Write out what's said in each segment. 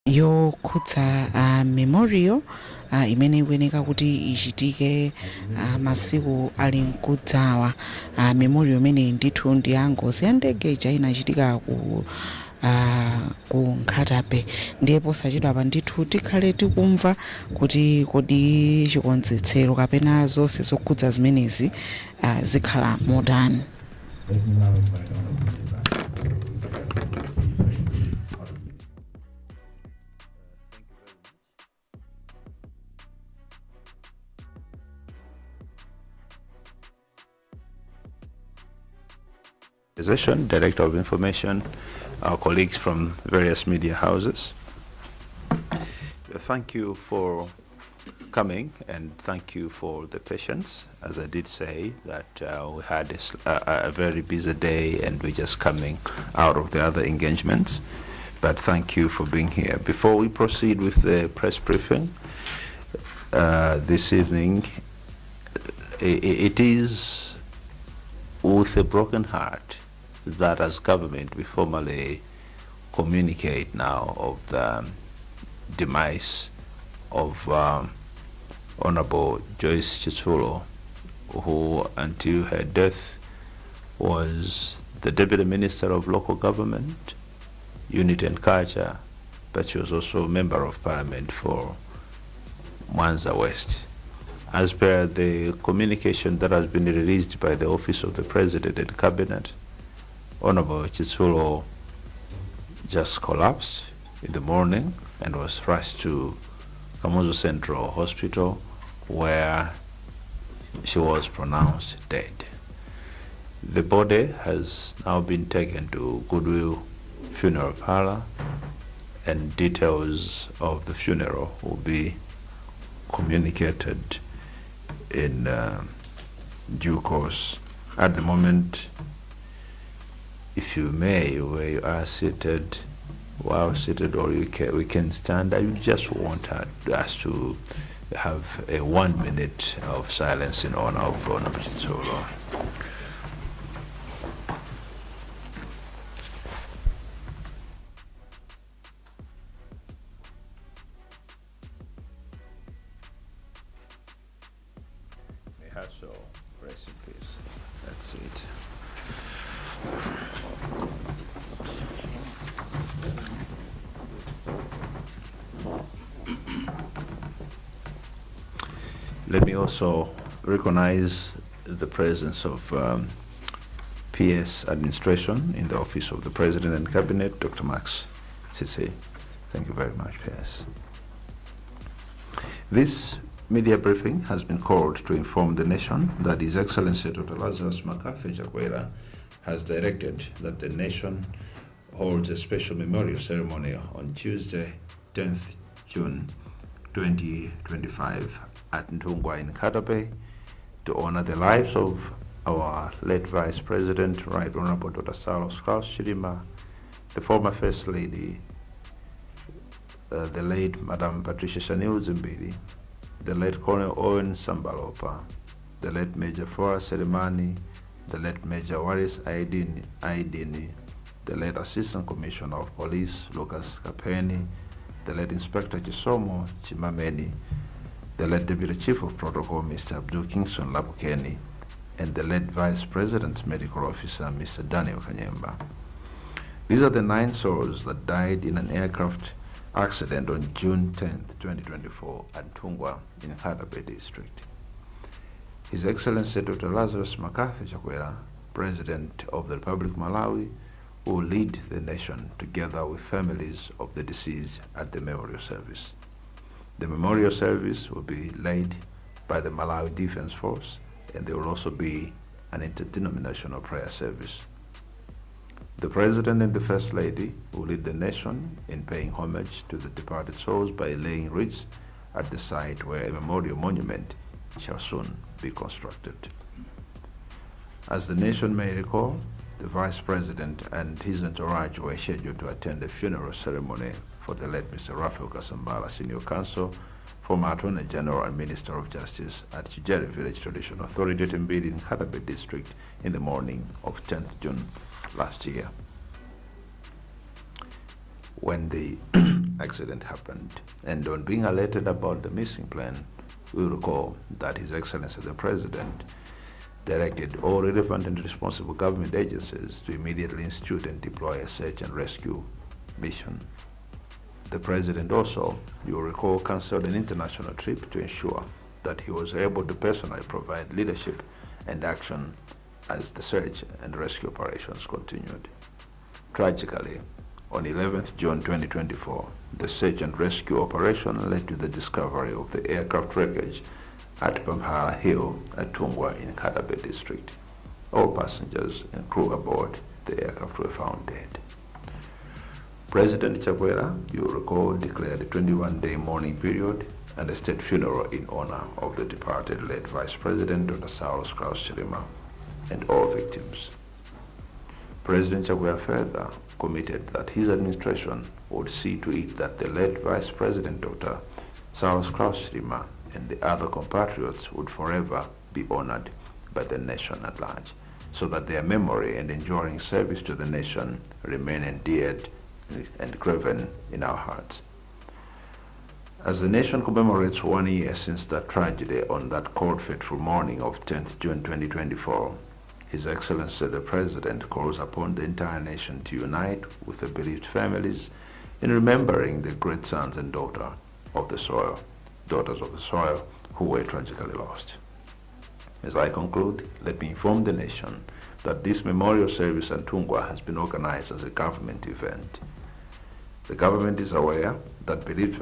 Yokhudza memorial imene ikuyeneka kuti ichitike masiku ali mkudzawa. Memorial imeneyi ndithu ndi ya ngozi ya ndege ija inachitika ku Nkhata Bay. Ndiye posachedwa pa ndithu tikhale tikumva kuti kodi chikonzetsero kapena zonse zokhudza zimenezi zikhala motani. Let me now invite Honorable Minister. Organization, Director of Information, our colleagues from various media houses. Thank you for coming and thank you for the patience. As I did say, that we had a very busy day and we're just coming out of the other engagements. But thank you for being here. Before we proceed with the press briefing this evening, it is with a broken heart that as government we formally communicate now of the demise of Honorable Joyce Chitsulo, who until her death was the Deputy Minister of Local Government, Unity and Culture, but she was also a Member of Parliament for Mwanza West. As per the communication that has been released by the Office of the President and Cabinet, Honorable Chitsulo just collapsed in the morning and was rushed to Kamuzu Central Hospital, where she was pronounced dead. The body has now been taken to Goodwill Funeral Parlor, and details of the funeral will be communicated in due course. At the moment, if you may, where you are seated, while seated, or we can stand, I would just want us to have a 1 minute of silence in honor of Honorable Chitsulo. May her soul rest in peace. That's it. Let me also recognize the presence of PS Administration in the Office of the President and Cabinet, Dr. Max Sisi. Thank you very much, PS. This media briefing has been called to inform the nation that His Excellency Dr. Lazarus McCarthy Chakwera has directed that the nation holds a special memorial ceremony on Tuesday, 10th June 2025 at Nthungwa in Nkhata Bay to honor the lives of our late Vice President, Right Honorable Dr. Saulos Klaus Chilima, the former First Lady, the late Madam Patricia Shanil Dzimbiri, the late Colonel Owen Sambalopa, the late Major Flora Selemani, the late Major Waris Aidini, the late Assistant Commissioner of Police Lucas Kapeni, the late Inspector Chisomo Chimameni, the late Deputy Chief of Protocol Mr. Abdul Kingston Labukeni, and the late Vice President's Medical Officer Mr. Daniel Kanyemba. These are the nine souls that died in an aircraft accident on June 10, 2024 at Nthungwa in Nkhata Bay District. His Excellency Dr. Lazarus McCarthy Chakwera, President of the Republic of Malawi, will lead the nation together with families of the deceased at the memorial service. The memorial service will be led by the Malawi Defense Force, and there will also be an interdenominational prayer service. The President and the First Lady will lead the nation in paying homage to the departed souls by laying wreaths at the site where a memorial monument shall soon be constructed. As the nation may recall, the Vice President and his entourage were scheduled to attend a funeral ceremony for the late Mr. Raphael Kasambala, Senior Counsel, former Attorney General and Minister of Justice at Chijere Village Traditional Authority, Timbiri in Nkhata Bay District in the morning of 10th June last year. When the accident happened. And on being alerted about the missing plane, we recall that His Excellency the President directed all relevant and responsible government agencies to immediately institute and deploy a search and rescue mission. The President also, you will recall, cancelled an international trip to ensure that he was able to personally provide leadership and action as the search and rescue operations continued. Tragically, on 11th June 2024, the search and rescue operation led to the discovery of the aircraft wreckage at Pamhala Hill at Thungwa in Nkhata Bay District. All passengers and crew aboard the aircraft were found dead. President Chakwera, you recall, declared a 21-day mourning period and a state funeral in honor of the departed late Vice President Dr. Saulos Klaus Chilima and all victims. President Chakwera further committed that his administration would see to it that the late Vice President Dr. Saulos Klaus Chilima and the other compatriots would forever be honored by the nation at large, so that their memory and enduring service to the nation remain endeared and graven in our hearts. As the nation commemorates one year since that tragedy on that cold, fateful morning of 10th June 2024, His Excellency the President calls upon the entire nation to unite with the bereaved families in remembering the great sons and daughters of the soil who were tragically lost. As I conclude, let me inform the nation that this memorial service at Thungwa has been organized as a government event. The government is aware that bereaved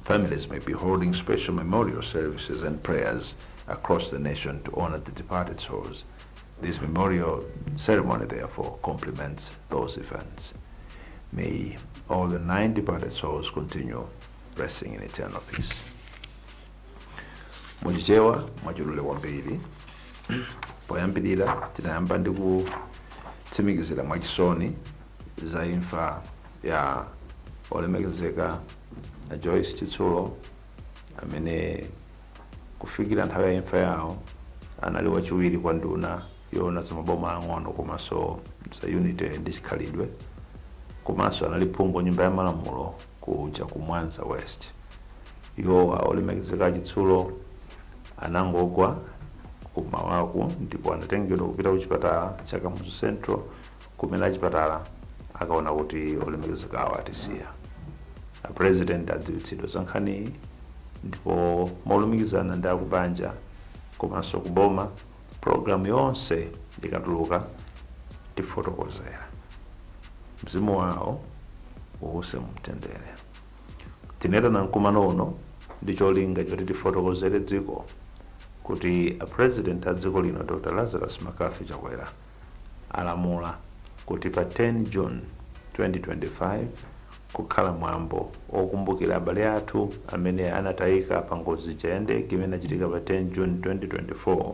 families may be holding special memorial services and prayers across the nation to honor the departed souls. This memorial ceremony, therefore, complements those events. May all the nine departed souls continue resting in eternal peace. Muchichewa mwachidule kwambiri, poyambirira tinayamba ndi kutsimikizira mwachisoni za imfa ya olemekezeka na Joyce Chitsulo, amene kufikira nthawi ya imfa yawo anali wachiwiri kwa nduna yoona za maboma ang'ono komanso za unity ndi chikhalidwe, komanso anali phungu wa nyumba ya malamulo kuja ku Mwanza West. Iwowa olemekezeka Chitsulo anangogwa kumawaku ndipo anatengedwa kupita kuchipatala cha Kamuzu Central, kumene achipatala akaona kuti olemekezekawo atisiya. A President adziwitsidwa za nkhaniyi, ndipo molumikizana ndi akubanja komanso kuboma, program yonse ikatuluka tifotokozera. Mzimu wawo uwuse mumtendere. Tinetana mkumano uno ndi cholinga choti tifotokozere dziko kuti a President a dziko lino, Dr Lazarus McCarthy Chakwera, alamula kuti pa 10 June 2025 kukhala mwambo okumbukira abale athu amene anatayika pa ngozi ya ndege imene inachitika pa 10 June 2024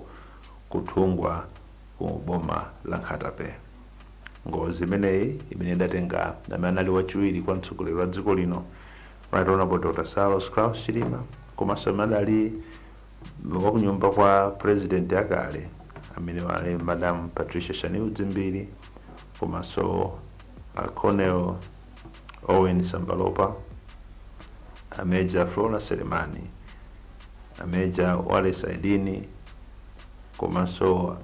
kuThungwa ku boma la Nkhata Bay. Ngozi imeneyi imene idatenga amene anali wachiwiri kwa mtsogoleri wa dziko lino, Right Honorable Dr Saulos Klaus Chilima, komanso amene adali wakunyumba kwa President akale, amene wali Madam Patricia Shanil Dzimbiri, komanso Colonel Owen Sambalopa, a Major Flora Selemani, a Major Wallace Aidini, komanso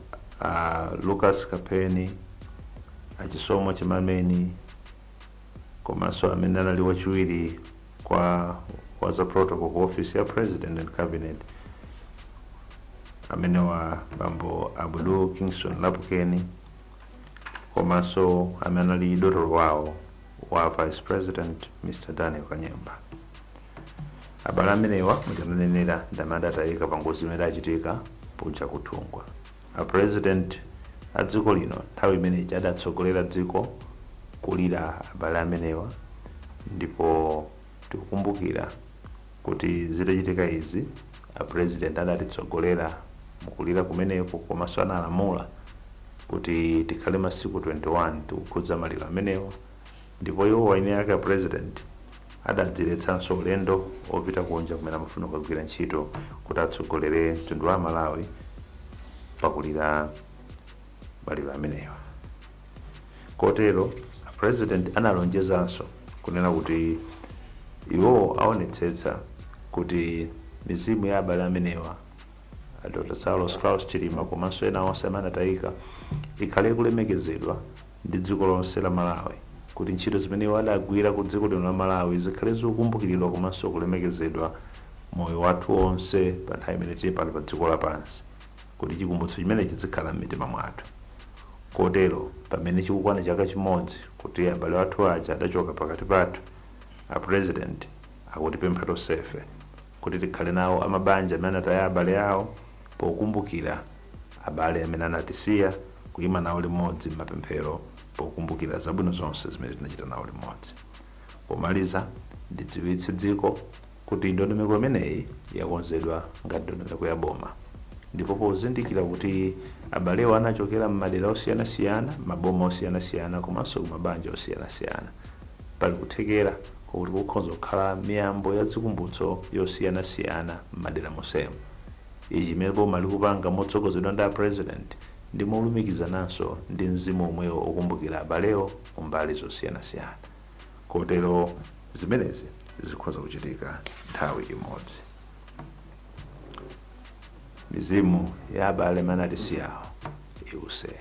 Lucas Kapeni, achisomo Chimameni, komanso amene anali wachiwiri kwa waza protocol ku office ya President and Cabinet, amene wa Bambo Abudu Kingston Lapukeni, komanso amene anali dotolo wawo wa Vice President, Mr Daniel Kanyemba. Abale amenewa mujananenera ndi amene adatayika pa ngozi imene idachitika puja kuThungwa. A President a dziko lino nthawi imeneyi adatsogolera dziko kulira abale amenewa, ndipo tikukumbukira kuti zitachitika izi a President adatitsogolera mukulira kumeneko, komanso analamula kuti tikhale masiku 21 tikukhudza maliro amenewa, ndipo iwo eni ake a President adadziletsanso ulendo opita kunja kumene amafuna kukagwira ntchito kuti atsogolere mtundu wa Malawi pakulira maliro amenewa. Kotero a President analonjezanso kunena kuti Iwowo aonetsetsa kuti mizimu ya abale amenewa, Dr. Saulos Klaus Chilima komanso ena onse amene anatayika, ikhale kulemekezedwa ndi dziko lonse la Malawi, kuti ntchito zimene iwo adagwira ku dziko lino la Malawi zikhale zikukumbukiridwa komanso kulemekezedwa moyo wathu wonse pa nthawi imene tili pano pa dziko lapansi, kuti chikumbutso chimenechi chizikhala m'mitima mwathu. Kotero pamene chikukwana chaka chimodzi kuti abale athu aja adachoka pakati pathu, a President akutipempha tonsefe kuti tikhale nawo amabanja amene anataya abale awo pokumbukira abale amene anatisiya, kuyima nawo limodzi m'mapemphero pokumbukira zabwino zonse zimene tinachita nawo limodzi. Pomaliza, ndidziwitse dziko kuti ndondomeko imeneyi yakonzedwa ngati ndondomeko ya boma, ndipo pozindikira kuti abalewo anachokera m'madera osiyanasiyana, maboma osiyanasiyana komanso kumabanja osiyanasiyana, pali kuthekera kuti kukhoza kukhala miyambo ya zikumbutso yosiyanasiyana m'madera monsemo. Ichi imene boma likupanga motsogozedwa ndi a President ndi molumikizananso ndi mzimu omwewo okumbukira abalewo kumbali zosiyanasiyana. Kotero zimenezi zikhoza kuchitika nthawi imodzi. Mizimu ya abale amene anatisiyawo iwuse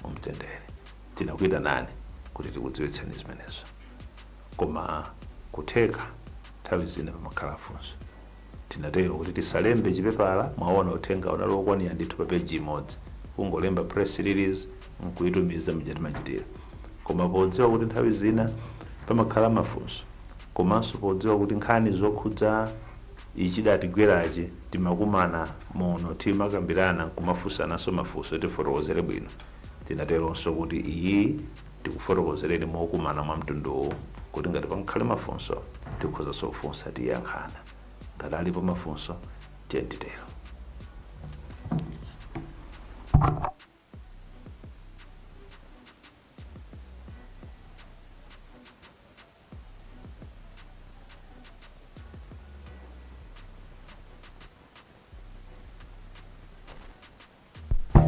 mumtendere. Tinakuyitanani kuti tikudziwitseni zimenezo, koma kutheka nthawi zina pamakhala funso. Tinatero kuti tisalembe chipepala. Mwaona, uthenga unali wokwanira ndithu pa peji imodzi, kungolemba press release nkuyitumiza mja timachitira. Koma podziwa kuti nthawi zina pamakhala mafunso, komanso podziwa kuti nkhani zokhudza ichidatigwerachi timakumana muno, timakambirana nkumafunsananso mafunso, tifotokozere bwino, tinateronso kuti iyi tikufotokozereni mokumana mwa mtunduwu, kuti ngati pangakhale mafunso tikhozanso kufunsa, tiyankhana. Ngati alipo mafunso, tiye titero.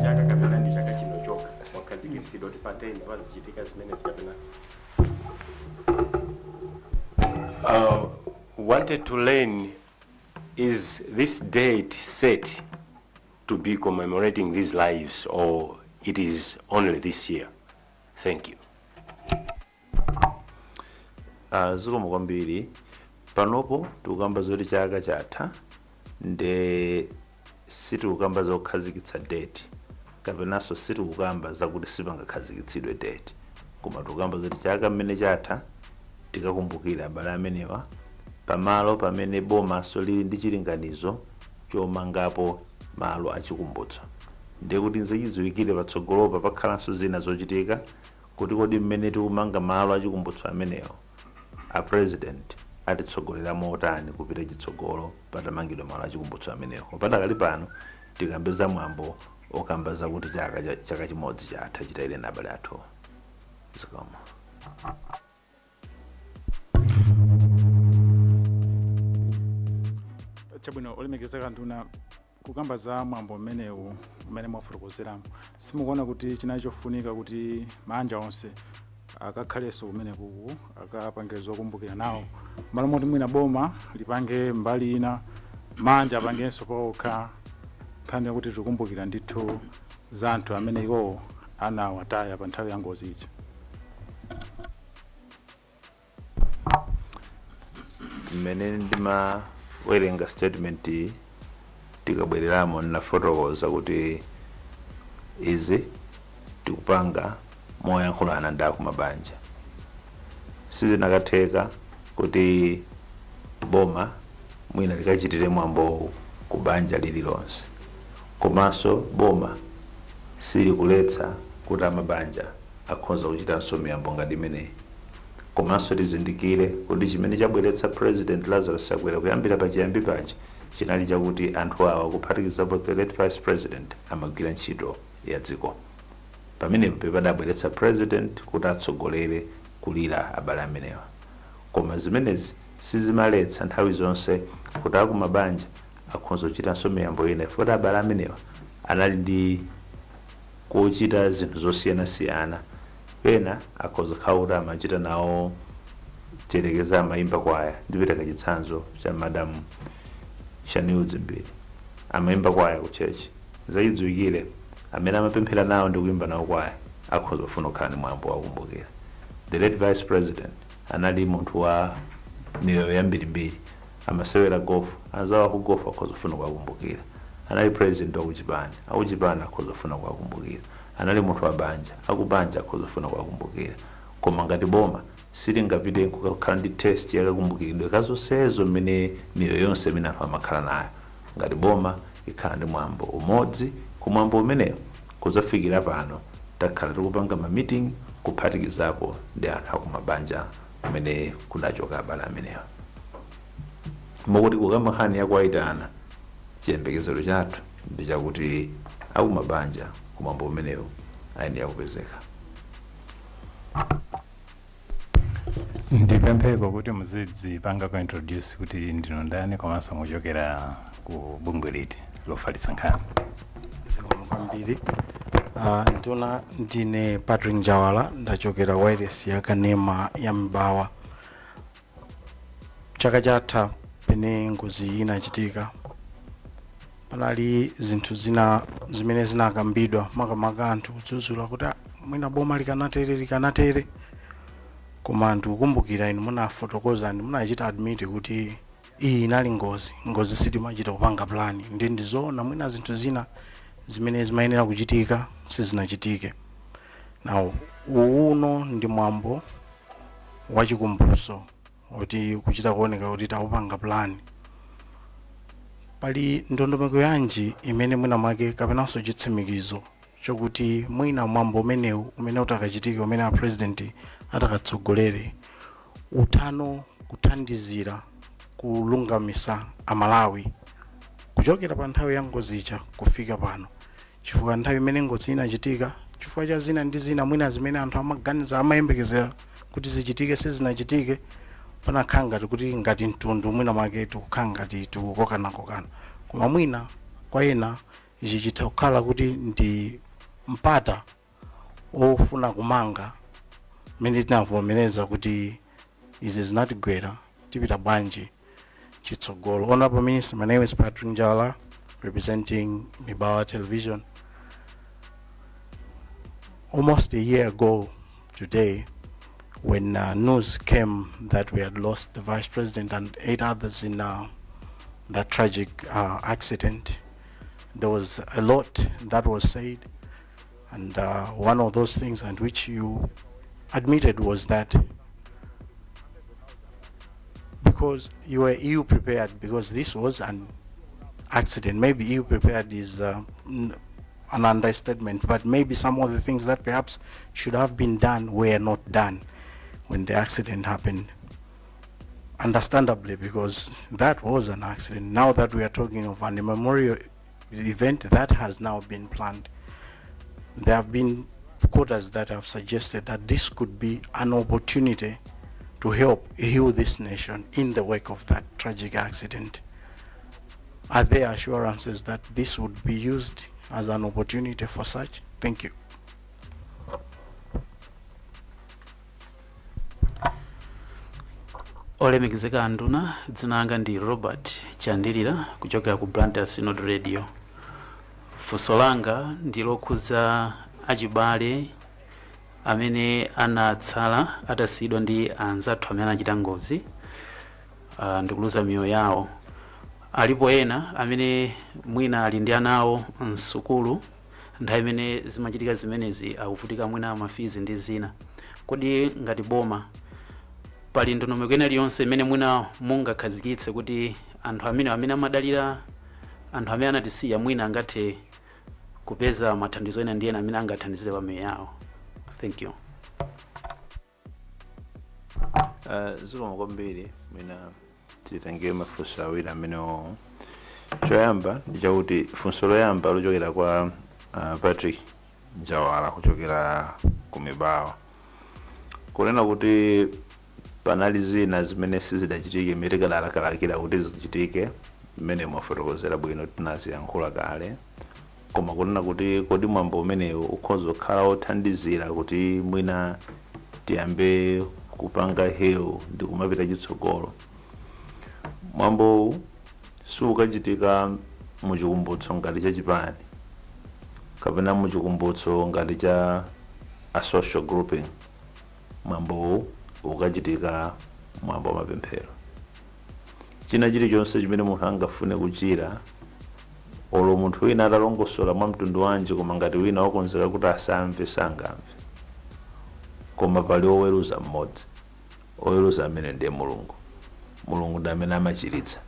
Chaka kapena ndi chaka chino chokha wakhazikitsidwa kuti pa 10 pazichitika zimenezi kapena? Wanted to learn, is this date set to be commemorating these lives or it is only this year? Thank you. Zikomo kwambiri. Panopo tikukamba zoti chaka chatha, nde sitikukamba zokhazikitsa date kapenanso sitikukamba zakuti sipangakhazikitsidwe date, koma tikukamba zoti chaka mmene chatha tikakumbukira abale amenewa pamalo pamene bomaso lili ndi chilinganizo chomangapo malo achikumbutso. Ndiye kuti nzachidziwikire patsogolopa pakhalanso zina zochitika, kuti kodi mmene tikumanga malo achikumbutso amenewo, a President atitsogolera motani kupita chitsogolo patamangidwa malo achikumbutso amenewo. Padakali pano tikambe za mwambo okamba zakuti chaka chimodzi chatha chitayireni abale athu. Zikomo. Chabwino, olemekezeka nduna, kukamba za mwambo umenewu umene mwafotokozeramo, simukuona kuti chinali chofunika kuti manja onse akakhalenso kumene kuku akapange zokumbukira nawo, malo moti mwina boma lipange mbali ina, manja apangenso pawokha, nkhani yakuti tikukumbukira ndithu za anthu amene iwowo anawataya pa nthawi ya ngozi ija? Mmene ndimawerenga statement iyi, tikabwereramo, ndinafotokoza kuti izi tikupanga moyankhulana ndi akumabanja. Sizinakatheka kuti boma mwina likachitire mwambowu ku banja lililonse, komanso boma silikuletsa kuti amabanja akhoza kuchitanso miyambo ngati imeneyi. Komanso tizindikire kuti chimene chabweretsa President Lazarus Chakwera kuyambira pachiyambi paja chinali chakuti anthu awa, kuphatikizapo the late Vice President, amagwira ntchito ya dziko. Pamenepo padabweretsa President kuti atsogolere kulira abale amenewa. Koma zimenezi sizimaletsa nthawi zonse kuti akumabanja akhoza kuchitanso miyambo ina, chifukwa abale amenewa anali ndi kuchita zinthu zosiyanasiyana. Pena akhoza kukhala kuti amachita nawo Tiyerekeza amayimba kwaya, ndipereka chitsanzo cha Madam Shanil Dzimbiri, amayimba kwaya ku church. Zachidziwikire amene amapemphera nawo ndi kuyimba nawo kwaya akhoza kufuna kukhala ndi mwambo wakumbukira. The late Vice President anali munthu wa miyoyo yambirimbiri, amasewera golf, anzawo aku golf akhoza kufuna kuwakumbukira. Anali president wakuchipani, akuchipani akhoza kufuna kuwakumbukira. Anali munthu wa banja, akubanja akhoza kufuna kuwakumbukira. Koma ngati boma silingapite kukakhala ndi taste yakakumbukiridwe kazonsezo mmene miyoyo yonse imene anthu amakhala nayo. Ngati boma ikhala ndi mwambo umodzi. Kumwambo umenewo kuzafikira pano takhala tikupanga ma meeting, kuphatikizapo ndi anthu akumabanja kumene kudachoka abale amenewa, mokuti kukamba nkhani yakuwayitana, chiyembekezero chathu ndi chakuti akumabanja kumwambo umenewo ayenera kupezeka. Ndipempheko kuti muzidzipangako introduce kuti ndinu ndani komanso muchokera ku bungwe liti lofalitsa nkhani. Zikomo kwambiri, nduna. Ndine Patrick Njawala, ndachokera wireless ya kanema ya Mibawa. Chaka chatha pene ngozi inachitika, panali zinthu zina zimene zinakambidwa, makamaka anthu kudzudzula kuti, "Ah, mwina boma likanatere, likanatere." Koma ndikukumbukira inu munafotokoza ndi munachita admit kuti iyi inali ngozi, ngozi sitimachita kupanga plan. Ndi ndizoona mwina zinthu zina zimene zimayenera kuchitika sizinachitike. Now, uwuno ndi mwambo wachikumbutso kuti kuchita kuoneka kuti takupanga plan. Pali ndondomeko yanji imene mwina mwake kapenanso chitsimikizo chokuti mwina mwambo umenewu umene utakachitika, umene a President atakatsogolere, uthano kuthandizira kulungamisa Amalawi kuchokera pa nthawi ya ngozi ija kufika pano? Chifukwa nthawi imene ngozi inachitika, chifukwa cha zina ndi zina mwina zimene anthu amaganiza, amayembekezera kuti zichitike, sizinachitike, panakhala ngati kuti ngati mtundu mwina mwake tikukhala ngati tikukokanakokana. Koma mwina kwa ena ichi chitha kukhala kuti ndi mpata ofuna kumanga mmene tinavomereza kuti izi zinatigwera, tipita bwanji chitsogolo? Honorable Minister, my name is Patrick Njala, representing Mibawa Television. Almost a year ago today, when news came that we had lost the Vice President and eight others in that tragic accident, there was a lot that was said, and one of those things, and which you admitted, was that because you were ill prepared, because this was an accident. Maybe ill prepared is an understatement, but maybe some of the things that perhaps should have been done were not done when the accident happened. Understandably, because that was an accident. Now that we are talking of an memorial event that has now been planned, there have been quarters that have suggested that this could be an opportunity to help heal this nation in the wake of that tragic accident. Are there assurances that this would be used as an opportunity for such? Thank you. Olemekezeka anduna, dzina langa ndi Robert Chandilira kuchokera ku Blantyre Synod Radio. Funso langa ndi lokhudza achibale amene anatsala atasiyidwa ndi anzathu amene anachita ngozi ndikuluza miyoyo yawo. Alipo ena amene mwina ali ndi ana awo msukulu, nthawi imene zimachitika zimenezi akuvutika mwina ma fees ndi zina. Kodi ngati boma pali ndondomeko ina iliyonse imene mwina mungakhazikitse kuti anthu amene amadalira anthu amene anatisiya mwina angathe kupeza mathandizo ena ndi ena amene angathandizire pa miyoyo yawo? Thank you. Zikomo kwambiri. Mwina titenge mafunso awiri amenewo. Choyamba ndi chakuti funso loyamba lochokera kwa Patrick Njawala kuchokera ku Mibawa, kunena kuti panali zina zimene sizidachitike imene tikadalakalakira kuti zichitike, mmene mwafotokozera bwino, tinaziyankhula kale. Koma kunena kuti kodi mwambo umenewu ukhoza kukhala wothandizira kuti mwina tiyambe Kupanga heal ndi kumapita chitsogolo. Mwambowu sukachitika muchikumbutso ngati cha chipani kapena muchikumbutso ngati cha a social grouping. Mwambowu ukachitika mwambo wa mapemphero. China chilichonse chimene munthu angafune kuchira, olo munthu wina atalongosola mwa mtundu wanji, koma ngati wina wakonzeka kuti asamve, sangamve. Koma pali oweruza mmodzi. Oweruza amene ndiye Mulungu. Mulungu ndi amene amachiritsa.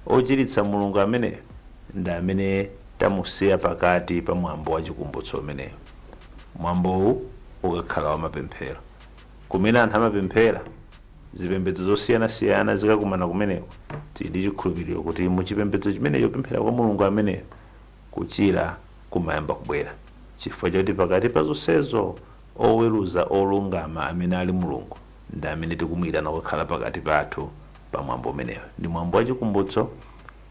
Ochiritsa Mulungu ameneyo ndi amene tamusiya pakati pa mwambo wa chikumbutso umeneyo. Mwambowu ukakhala wa mapemphero, kumene anthu amapemphera, zipembedzo zosiyanasiyana zikakumana kumeneko. Tili ndi chikhulupiriro kuti muchipembedzo chimenecho, chopemphera kwa Mulungu ameneyo, kuchira kumayamba kubwera, chifukwa choti pakati pa zonsezo oweruza olungama amene ali Mulungu ndi amene tikumuyitana kukhala pakati pathu pa mwambo umeneyo. Ndi mwambo wa chikumbutso,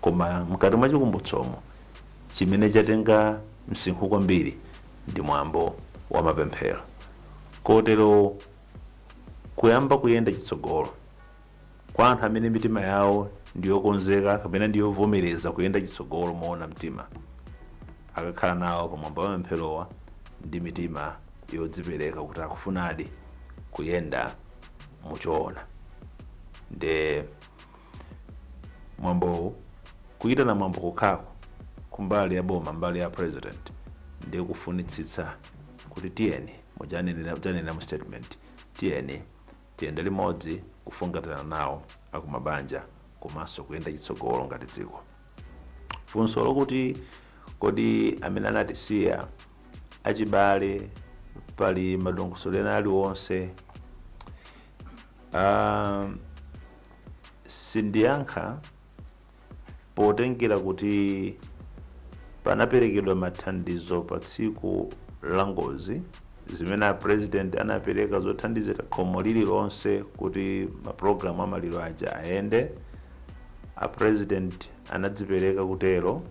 koma mkati mwa chikumbutsomo chimene chatenga msinkhu kwambiri ndi mwambo wa mapemphero. Kotero kuyamba kuyenda chitsogolo kwa anthu amene mitima yawo ndiyokonzeka kapena ndiyovomereza kuyenda chitsogolo moona mtima, akakhala nawo pamwambo wa mapempherowa ndi mitima yodzipereka kuti akufunadi kuyenda muchoona. Nde mwambowu, kuyitana mwambo kukhako kumbali ya boma, mbali ya president, ndiye kufunitsitsa kuti tiyeni, mujanenera mu statement, tiyeni tiyende limodzi kufungatana nawo akumabanja komanso kuyenda chitsogolo ngati dziko. Funso lokuti kodi amene anatisiya achibale pali madongosolo ena aliwonse, sindiyankha potengera kuti panaperekedwa mathandizo pa tsiku la ngozi, zimene a president anapereka zothandizira khomo lililonse kuti mapulogalamu amaliro aja ayende. A president anadzipereka kutero,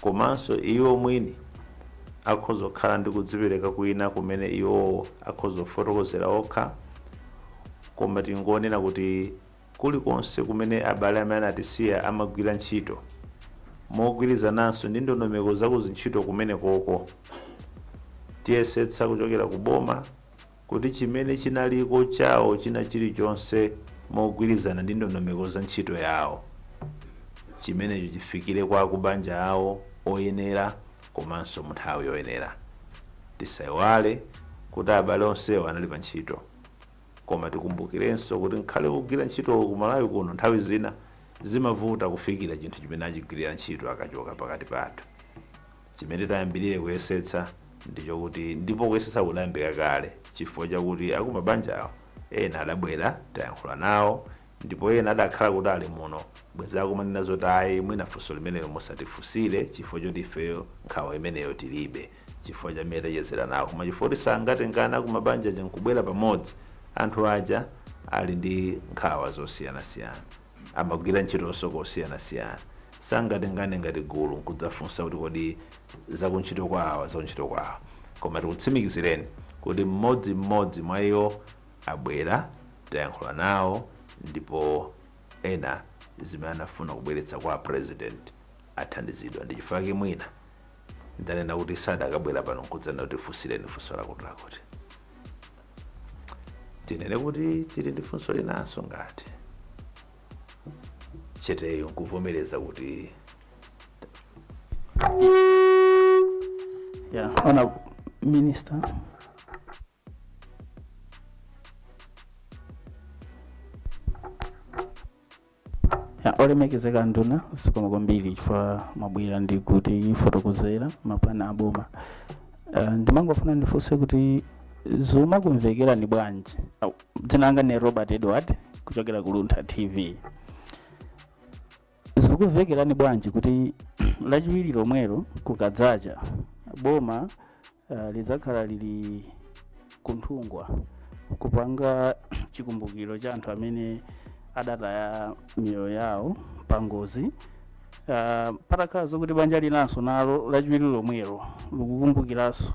komanso iwo mwini akhoza kukhala ndi kudzipereka kwina kumene iwo akhoza kufotokozera okha. Koma tingonena kuti kulikonse kumene abale amene anatisiya amagwira ntchito mogwirizananso ndi ndondomeko zakuzintchito kumene koko, tiyesetsa kuchokera ku boma kuti chimene chinaliko chawo china chilichonse mogwirizana ndi ndondomeko za ntchito yawo, chimenecho chifikire kwa akubanja awo oyenera komanso mu nthawi yoyenera. Tisayiwale kuti abale onsewo anali pa ntchito, koma tikumbukirenso kuti nkhale kugwira ntchito ku Malawi kuno nthawi zina zimavuta kufikira chinthu chimene achigwirira ntchito akachoka pakati pathu. Chimene tayambirire kuyesetsa ndichokuti, ndipo kuyesetsa kudayambika kale, chifukwa chakuti akumabanja awo ena adabwera, tayankhula nawo, ndipo ena adakhala kuti ali muno bwezi akumanena zoti ayi, mwina funso limenelo musatifunsire chifukwa choti ifeyo nkhawa imeneyo tilibe, chifukwa chamene tachezera nawo. Koma chifukwa kuti sangatengana kumabanja aja nkubwera pamodzi, anthu aja ali ndi nkhawa zosiyanasiyana, amagwira ntchitonso kosiyanasiyana, sangatengane ngati gulu nkudzafunsa kuti kodi zakuntchito kwawa, zakuntchito kwawa. Koma tikutsimikizireni kuti mmodzimmodzi mwa iwo abwera, tayankhula nawo, ndipo ena zimene anafuna kubweretsa kwa president athandizidwa. Ndi chifukwa mwina ndanena kuti sadakabwera pano nkudzanena kuti funsireni funso lakuti lakuti. Tinene kuti tili ndi funso linanso, ngati cheteyo nkuvomereza kuti Yeah, Honorable Minister. Yeah, olemekezeka nduna, zikomo kwambiri chifukwa mwabwera ndi kuti fotokozera mapulani aboma. Ndimangofuna ndifunse kuti zimakumvekerani bwanji? Dzina langa ni Robert Edward kuchokera ku Luntha TV. Zikuvekerani bwanji kuti Lachiwiri lomwelo kukadzacha boma lidzakhala lili kunthungwa kupanga chikumbukiro cha anthu amene adataya miyoyo yawo pa ngozi, patakhala zokuti banja linanso nalo Lachiwiri lomwelo likukumbukiranso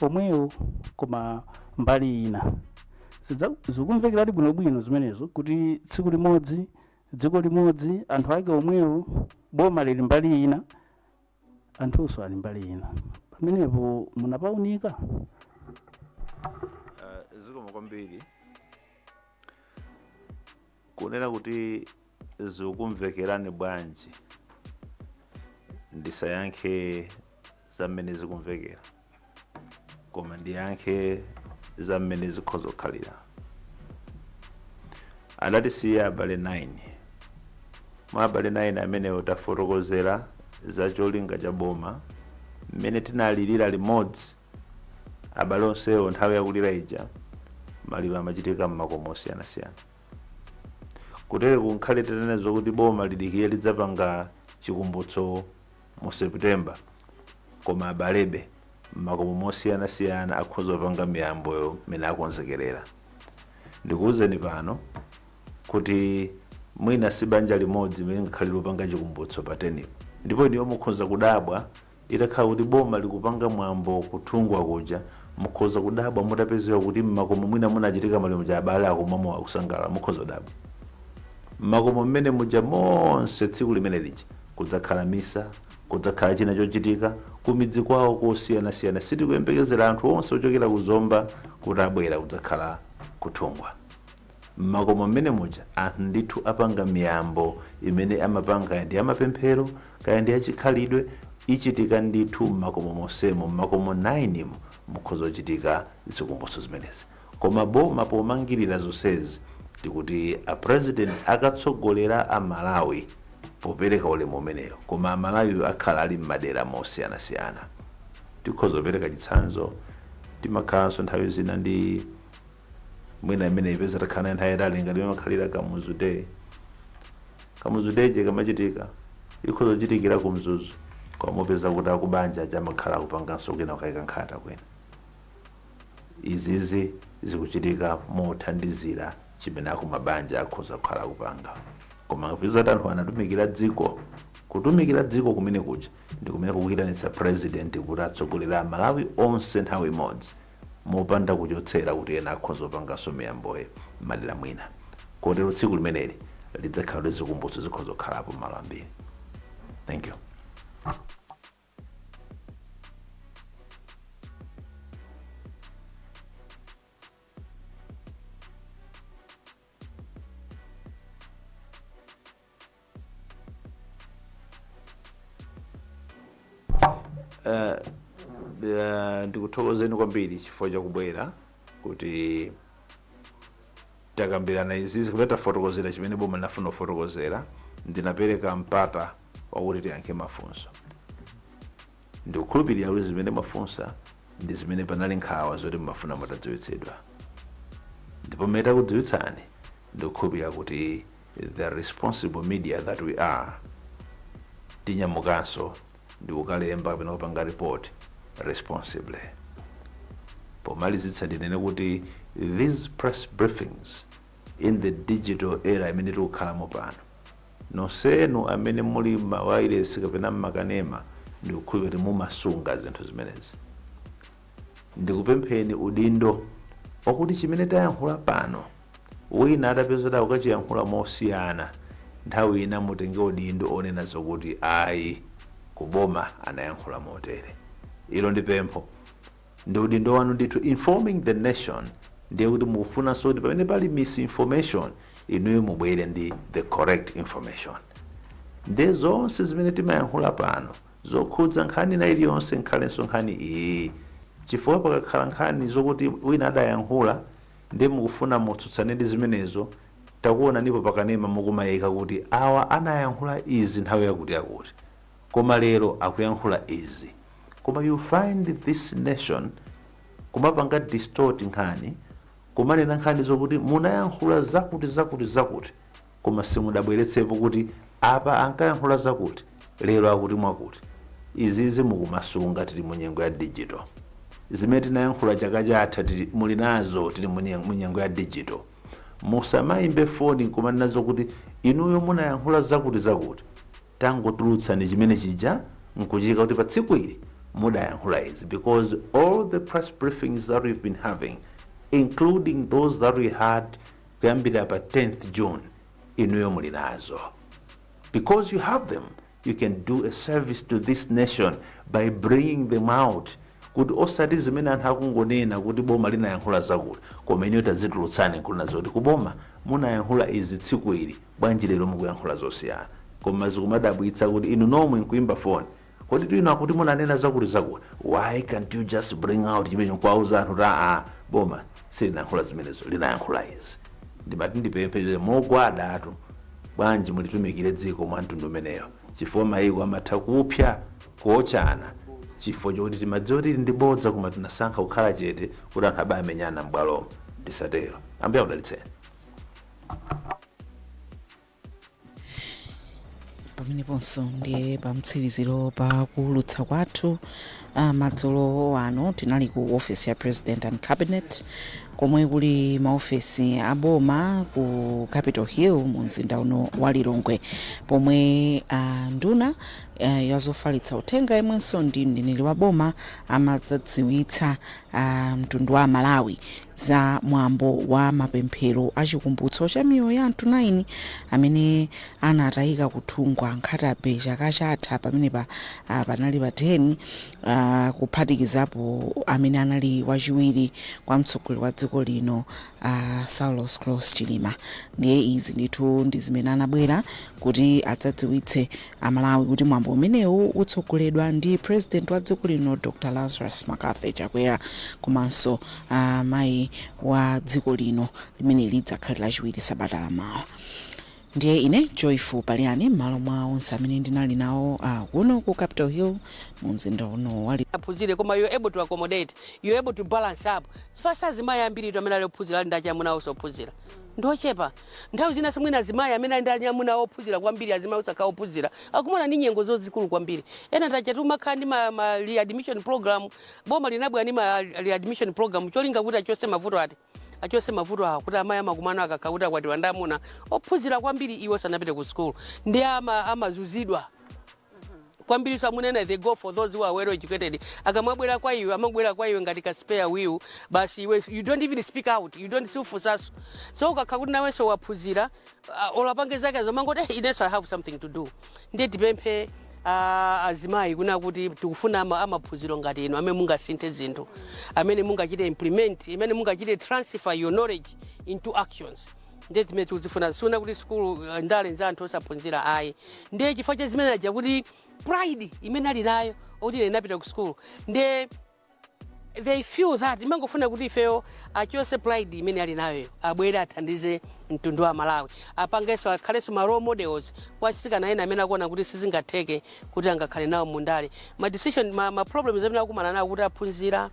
omwewo koma mbali ina? Zikumvekeradi bwinobwino zimenezo kuti tsiku limodzi, dziko limodzi, anthu ake omwewo, boma lili mbali ina, anthunso ali mbali ina? Pamenepo munapaunika? Zikomo kwambiri. Kunena kuti zikumvekerani bwanji, ndisayankhe za mmene zikumvekera, koma ndiyankhe za mmene zikhoza kukhalira. Adatisiya abale 9. Mwa abale 9 amenewo, tafotokozera za cholinga cha boma mmene tinalirira limodzi abale onsewo. Nthawi yakulira ija, maliro amachitika mmakomo osiyanasiyana. Kutere kunkhale tinene zokuti boma lidikire lidzapanga chikumbutso mu September, koma abalebe mmakomo mosiyanasiyana akhoza kupanga miyamboyo mmene akonzekerera. Ndikuwuzeni pano kuti mwina si banja limodzi limene ngakhale lopanga chikumbutso pa 10, ndipo iniyo mukhoza kudabwa itakhala kuti boma likupanga mwambo kuthungwa kuja, mukhoza kudabwa mutapezewa kuti mmakomo mwina munachitika maliro cha abale akumamo akusangalala. Mukhoza kudabwa mmakomo mmene muja monse tsiku limene lija kudzakhala misa, kudzakhala china chochitika kumidzi kwawo kosiyanasiyana. Sitikuyembekezera anthu onse ochokera kuzomba kuti abwera kudzakhala kuthungwa. Mmakomo mmene muja anthu ndithu apanga miyambo imene amapanga, kaya ndi amapemphero, kaya ndi achikhalidwe, ichitika ndithu mmakomo monsemo. Mmakomo 9 mo mukhoza kuchitika zikumbutso zimenezi. Koma boma pomangirira zonsezi, ndikuti a President akatsogolera Amalawi popereka ulemu umeneyo, koma Amalawi akhala ali m'madera mosiyanasiyana. Tikhoza kupereka chitsanzo, timakhalanso nthawi zina ndi mwina imene ipeza takhala nayo nthawi yatali, ngati imakhalira Kamuzu Day. Kamuzu Day je kamachitika, ikhoza kuchitikira ku Mzuzu, koma mupeza kuti akubanja aja amakhala akupanganso kwina, kukayika nkhata kwina. Izizi zikuchitika mothandizira chimene akumabanja akhoza kukhala akupanga, koma kupeza kuti anthu anatumikira dziko, kutumikira dziko kumene kuja ndi kumene kukuyitanitsa President kuti atsogolera Amalawi onse nthawi imodzi, mopanda kuchotsera kuti ena akhoza kupanganso miyamboyo m'madera mwina. Kotero tsiku limeneli lidzakhala kuti zikumbutso zikhoza kukhalapo malo ambiri. Thank you. Ndikuthokozeni kwambiri chifukwa chakubwera kuti takambirana izizi, kapena tafotokozera chimene boma linafuna kufotokozera. Ndinapereka mpata wakuti tiyankhe mafunso. Ndikukhulupirira kuti zimene mwafunsa ndi zimene panali nkhawa zoti mumafuna mutadziwitsidwa, ndipo mmene takudziwitsani, ndikukhulupirira kuti the responsible media that we are, tinyamukanso ndi kukalemba kapena kupanga report responsibly. Pomalizitsa, ndinene kuti these press briefings in the digital era imene tikukhalamo pano, nonsenu amene muli mawayilesi kapena mmakanema, ndikukhulupirira kuti mumasunga zinthu zimenezi. Ndikupempheni udindo wakuti chimene tayankhula pano, wina atapeza kuti akukachiyankhula mosiyana, nthawi ina mutenge udindo onena zokuti ayi, kuboma anayankhula motere. Ilo ndi pempho, ndi udindo wanu ndithu. Informing the nation, ndiye kuti mukufunanso kuti pamene pali misinformation, inuyo mubwere ndi the correct information. Ndiye zonse zimene timayankhula pano zokhudza nkhani ina iliyonse, nkhalenso nkhani iyi, chifukwa pakakhala nkhani zokuti wina adayankhula, ndiye mukufuna mutsutsane ndi zimenezo, takuonanipo pakanema mukumayika kuti awa anayankhula izi nthawi yakuti yakuti, koma lero akuyankhula izi. Koma you find this nation kumapanga distort nkhani, kumanena nkhani zokuti munayankhula zakuti zakuti zakuti, koma simudabweretsepo kuti apa ankayankhula zakuti, lero akuti mwakuti. Izizi mukumasunga. Tili mu nyengo ya digital. Zimene tinayankhula chaka chatha tili muli nazo. Tili mu nyengo ya digital. Musamayimbe foni nkumanena zokuti inuyo munayankhula zakuti zakuti. Tangotulutsani chimene chija nkuchika kuti pa tsiku ili mudayankhula izi, because all the press briefings that we've been having including those that we had kuyambira pa 10th June, inuyo muli nazo. Because you have them, you can do a service to this nation by bringing them out, kuti osati zimene anthu akungonena kuti boma linayankhula zakuti, koma inuyo tazitulutsani nkunena zoti kuboma munayankhula izi tsiku ili, bwanji lero mukuyankhula zosiyana? Koma zikumadabwitsa kuti inu nomwe nkuimba foni, kodi tu inu akuti munanena zakuti zakuti, why can't you just bring out chimene nkuwauza anthu kuti aa, boma silinayankhula zimenezo, linayankhula izi? Ndimati ndipemphe mogwadatu, bwanji mulitumikire dziko mwa mtundu umeneyo, chifukwa mayiko amatha kupsa, kuotchana, chifukwa chokuti timadziwa kuti ili ndi bodza, koma tinasankha kukhala chete kuti anthu abamenyana m'bwalomo. Tisatero. Ambuye akudalitseni. Pameneponso ndiye pamtsiriziro pa kuwulutsa kwathu madzulo ano. Tinali ku office ya President and Cabinet, komwe kuli maofesi aboma ku Capitol Hill mu mzinda uno wa Lilongwe, pomwe nduna yazofalitsa uthenga, yemwenso ndi mneneri wa boma, amadzadziwitsa mtundu wa Malawi za mwambo wa mapemphero achikumbutso cha miyoyo ya anthu 9 amene anatayika kuthungwa Nkhata Bay chaka chatha pamenepa panali pa 10, kuphatikizapo amene anali wachiwiri kwa mtsogoleri wa dziko lino, Saulos Klaus Chilima. Ndiye izi ndithu ndi zimene anabwera kuti adzadziwitse Amalawi, kuti mwambo umenewu utsogoledwa ndi President wa dziko lino, Dr Lazarus McCarthy Chakwera, komanso mayi wa dziko lino, limene lidzakhale Lachiwiri sabata lamawa. Ndiye ine, Joyful Paliani, m'malo mwa onse amene ndinali nawo kuno ku Capitol Hill mu mzinda uno wa Aphunzire, koma you're able to accommodate, you're able to balance up, chifukwa sa azimayi ambiri amene ali ophunzira ali ndi achamuna osaphunzira ndochepa. Nthawi zina simwina azimayi amene ali ndi anyamuna ophunzira kwambiri, azimayi osakhala ophunzira akumana ndi nyengo zozikulu kwambiri. Ena tacha timakhala ndi ma readmission program. Boma linabwera ndi ma readmission program cholinga kuti achose mavuto, ati achose mavuto awo, kuti amayi amakumana akakhala kuti akwatiwa ndi amuna ophunzira kwambiri, iwo sanapite ku school, ndi amazuzidwa kwambiri. So amunena they go for those who are well educated. Akamabwera kwa iwe, amabwera kwa iwe ngati ka spare wheel basi. Iwe you don't even speak out, you don't sufusaso. So ukakhala kuti nawenso waphunzira, olapange zake zomangoti, "Eh, inenso I have something to do." Ndiye tipemphe azimayi kuna kuti tikufuna amaphunziro ngati inu amene mungasinthe zinthu, amene mungachite implement, imene mungachite transfer your knowledge into actions. Ndiye zimene tikuzifuna. Siuna kuti sukulu, ndale nza anthu osaphunzira, ayi. Ndiye chifukwa cha zimene aja, kuti pride imene ali nayo okuti ine ndinapita ku school, ndiye they feel that imangofuna kuti ifeyo achose pride imene ali nayoyo, abwere athandize mtundu wa Malawi, apangenso akhalenso ma role models kwa atsikana ena amene akuona kuti sizingatheke kuti angakhale nawo mundale. Ma decision, ma problems amene akumana nawo kuti aphunzira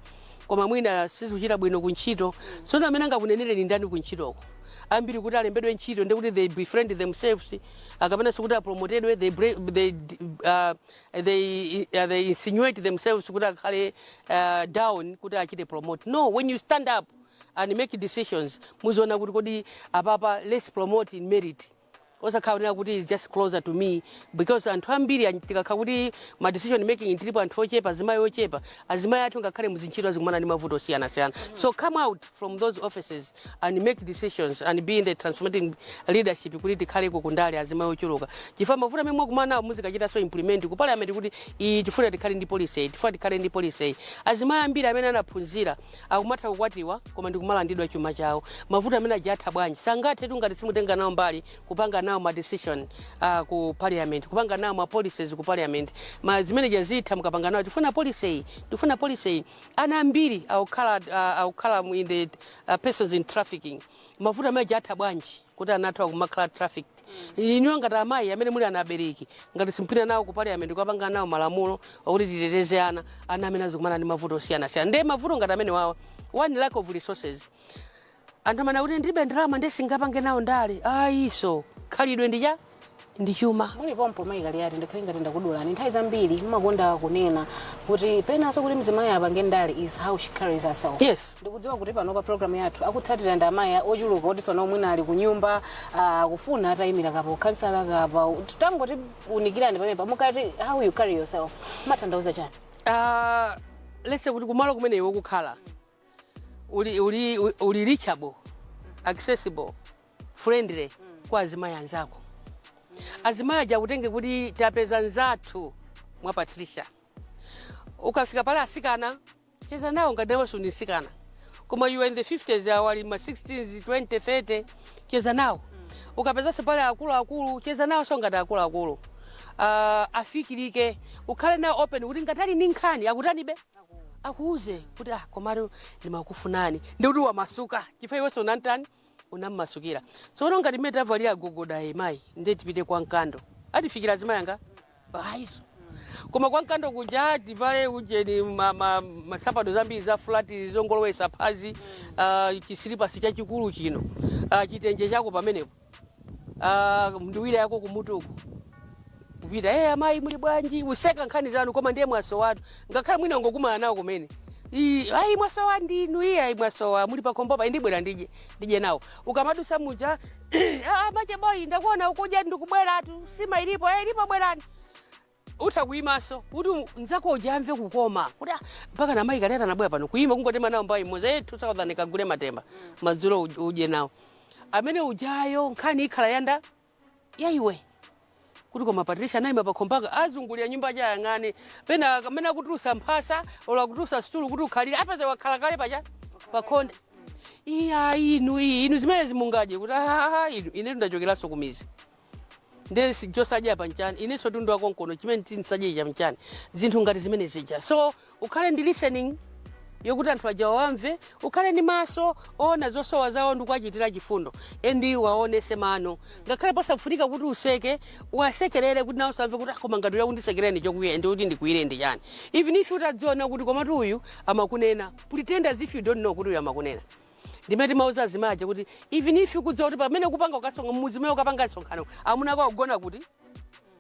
koma mwina sizikuchita bwino kuntchito, tsono amene angakunenere ni ndani kuntchitoko? Ambiri kuti alembedwe ntchito ndikuti they befriend themselves, akapenanso kuti apromotedwe, they insinuate themselves kuti akhale down kuti achite promote. No, when you stand up and make decisions, muziona kuti kodi apapa let's promote in merit, osakhala kunena kuti is just closer to me, because anthu ambiri tikakhala kuti ma decision making tilipo anthu ochepa, azimayi ochepa, azimayi athu ngakhale muzintchito azikumana ndi mavuto osiyanasiyana. So come out from those offices and make decisions and be in the transformating leadership, kuti tikhaleko kundale azimayi ochuluka, chifukwa mavuto amene mwakumana nawo muzikachitanso implement ku parliament, kuti iyi tifuna tikhale ndi policy iyi, tifuna tikhale ndi policy iyi. Azimayi ambiri amene anaphunzira akumatha kukwatiwa koma ndikumalandidwa chuma chawo. Mavuto amene ajatha bwanji? Sangathe tu ngati simutenga nawo mbali kupanga nawo ma decision ku parliament, kupanga nawo ma policies ku parliament. Ma zimene zitha mukapanga nawo, tifuna policy iyi, tifuna policy iyi. Ana ambiri akukhala in the persons in trafficking. Mavuto amene ajatha bwanji kuti ana athu akumakhala trafficked? Inuyo ngati amayi amene muli ana abereki, ngati simpita nawo ku parliament kukapanga nawo malamulo okuti titeteze ana, ana amene azikumana ndi mavuto osiyanasiyana. Ndiye mavuto ngati amene wawa, one, lack of resources. Anthu amene akuti ndilibe ndalama ndiye singapange nawo ndale, ayiso khalidwe ndicha ndi chuma. Mulipompo mayikali ati ndikhale ngati ndakudulani. Nthawi zambiri mumakonda kunena kuti penanso kuti mzimayi apange ndale is how she carries herself. Yes. Ndikudziwa kuti pano pa program yathu akutsatira ndi amayi ochuluka kuti sono mwina ali ku nyumba, akufuna atayimira kapa ukhansala kapa. Tangoti unikirani pamenepa, mukati how you carry yourself matanthauza chani? Let's say kuti kumalo kumene iwe ukukhala Uli reachable, accessible, friendly kwa azimayi anzako. Azimayi aja kutenge kuti tapeza nzathu mwa Patricia. Ukafika pale asikana, cheza nawo ngati nawenso ndi msikana, koma you are in the 50s, awali ma 60s, 20, 30, cheza nawo. Ukapezanso pale akuluakulu, cheza nawo so ngati akuluakulu. Afikirike, ukhale nawo open kuti ngati ali ndi nkhani akutanibe, akuuze kuti, "Ah, komatu ndimakufunani." Ndikuti wamasuka chifukwa iwenso unantani, unammasukira. Tsono ngati mmene tavalira gogoda mayi, ndiye tipite kwa Mkando, atifikira azimayi anga ayiso, koma kwa Mkando kuja tivale ujeni masapato zambiri za flat zongolowesa phazi, chisilipasi chachikulu chino, chitenje chako pamenepo, nduwira yako kumutuku, kupita, "Hey, amayi, muli bwanji?" Useka nkhani zanu, koma ndiye mwasowatu. Ngakhale mwina ungokumana nawo kumene, "Ayi, mwasowa ndinu." "Iye, ayi, mwasowa, muli pakhombopa, indibwera ndidye nawo." Ukamadusa muja, "Ah, mache boy, ndakuona ukudya, ndikubweratu, sima ilipo." "Eh, ilipo, bwerani." Utha kuyimaso kuti nzako uja amve kukoma kuti, "Ah, mpaka na mayi kaleta nabwera pano." Kuyima kungotema nawo mbayi imodzi, "Eh, 2000 kagule matemba madzulo udye nawo." Amene ujayo nkhani ikhala yanda yaiwe kuti, "Koma Patricia anayima pakhombaka." Azungulira nyumba chayang'ane pena amene akutulusa mphasa ola akutulusa situlu kuti ukhalire, apeza wakhala kale pacha pakhonde. "Iya, inu, iyi inu zimene zimungadye?" Kuti, "Ah, inu, ine ndachokeranso kumizi, nde chosadya panchani? Inenso tundu wakonkono, chimene tinsadye cha mchani?" Zinthu ngati zimene zija. So ukhale ndi listening yokuti anthu aja wamve, ukhale ndi maso ona zosowa zawo ndikuachitira chifundo, and waonese mano ngakhale posafunika kuti useke, wasekerere kuti nawo samve kuti, "Ah, koma ngati uyakundisekereni chokuye ndikuti ndikuire ndi chani?" Even if utadziona kuti komatu uyu amakunena, pretend as if you don't know kuti uyu amakunena. Ndimene timauza azimayi aja kuti even if ukudziwa kuti pamene kupanga ukasonga mmuzi umene ukapanga msonkhano amuna ako akugona kuti